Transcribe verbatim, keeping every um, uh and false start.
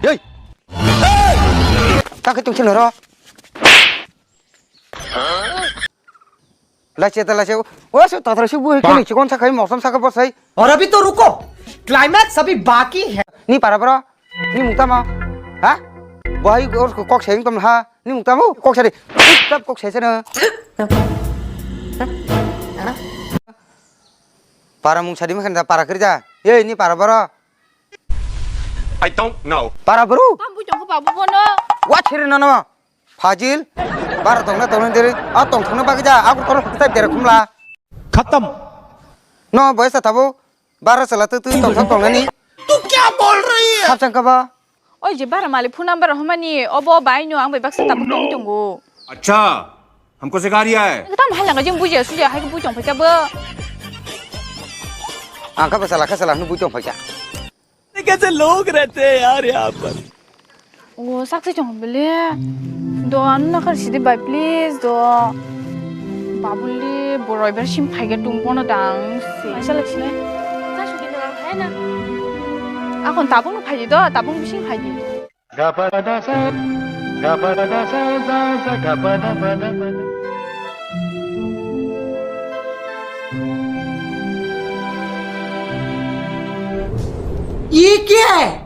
Ei! Ta khe tong sino ro. Lache ta lache. O se ta thara se bu kini chikon sa khai mosom sa ka bosai. और अभी तो रुको, क्लाइमैक्स अभी बाकी है। Ni para bro. Ni mung tamo. Ha? Bohai or kok sai tong ha. Ni mung tamo kok sai. Tap kok sai seno. Para mung sadi mekhan da para kerja. Ei ni para bro. I don't know. Para bro. Tam bui tong kho babu bono. Wa chiri nono. Fajil, bara tongna tongna diri, a tongthokna bagwi ja, agur toro hwkhe type dere khumla. खत्म। No, boysa tabo, bara sala tu tu tongthok tongnani. तू क्या बोल रही है? Khapchang kaba. Oi je bara malik phone number homani, obo bai no ang bai baksa tabuk tongwi tongo. अच्छा, हमको सिखा रिया है। Tam hai langa jing buja suja hai bui tong phaika bo. Ang kaba sala kha sala hnu bui tong phaika. कैसे लोग रहते हैं यार यहाँ पर। O sakse chong bele. Do anu na kar sidi bai please do. Babuli boroi ber sim phai ga tung pono dang. Masha lak sine. Kasu gini lang hai na. Akon tabung no phai di do, tabung bising phai di. ये क्या है?